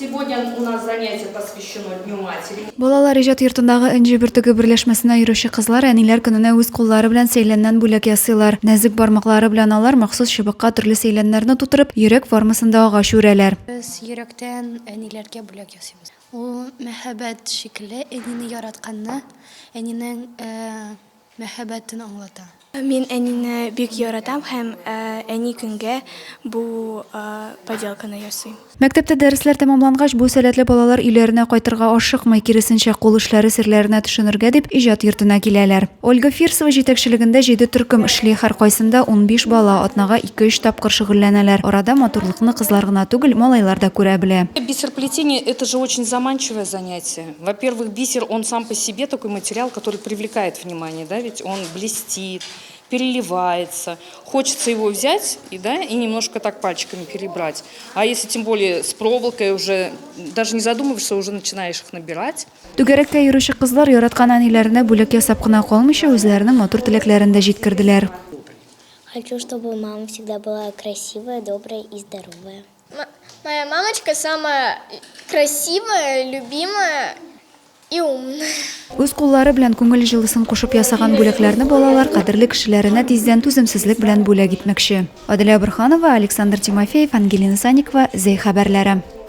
Сегодня у нас занятие посвящено Дню матери. Балалар иҗат йортындагы Энҗе бөртеге берләшмәсенә йөрүче кызлар Әниләр көненә үз куллары белән сәйләннән бүләк ясыйлар. Нәзек бармаклары белән алар махсус чыбыкка төрле сәйләннәрне тутырып, йөрәк формасында агач үрәләр. Без йөрәктән әниләргә бүләк ясыйбыз. Ул мәхәббәт шикелле, әнине яратканны, әнинең Мәхәббәтен аңлата. Мин әнине бик яратам һәм әни көнгә бу поделканы ясыйм. Мәктәптә дәресләр тәмамлангач, бу сәләтле балалар өйләренә кайтырга ашыкмый, киресенчә, кул эшләре серләренә төшенергә дип, иҗат йортына киләләр. Ольга Фирсова җитәкчелегендә җиде төркем эшли, һәркайсында 15 бала, атнага ике-өч тапкыр шөгыльләнәләр. Арада матурлыкны кызлар гына түгел, малайлар да күрә белә. Бисероплетение, это же очень заманчивое занятие. Во-первых, бисер, он сам по себе такой материал, который привлекает внимание, да, ведь он блестит, переливается. Хочется его взять и, да, и немножко так пальчиками перебрать. А если тем более с проволокой уже, даже не задумываешься, уже начинаешь их набирать. Түгәрәккә йөрүче кызлар яраткан әниләренә бүләк ясап кына калмыйча, үзләренең матур теләкләрен дә җиткерделәр. Хочу, чтобы мама всегда была красивая, добрая и здоровая. Моя мамочка самая красивая, любимая и умная. Үз куллары белән күңел җылысын кушып ясаган бүләкләрне балалар кадерле кешеләренә тиздән түземсезлек белән бүләк итмәкче. Аделя Борһанова, Александр Тимофеев, Ангелина Санникова, Зәй хәбәрләре.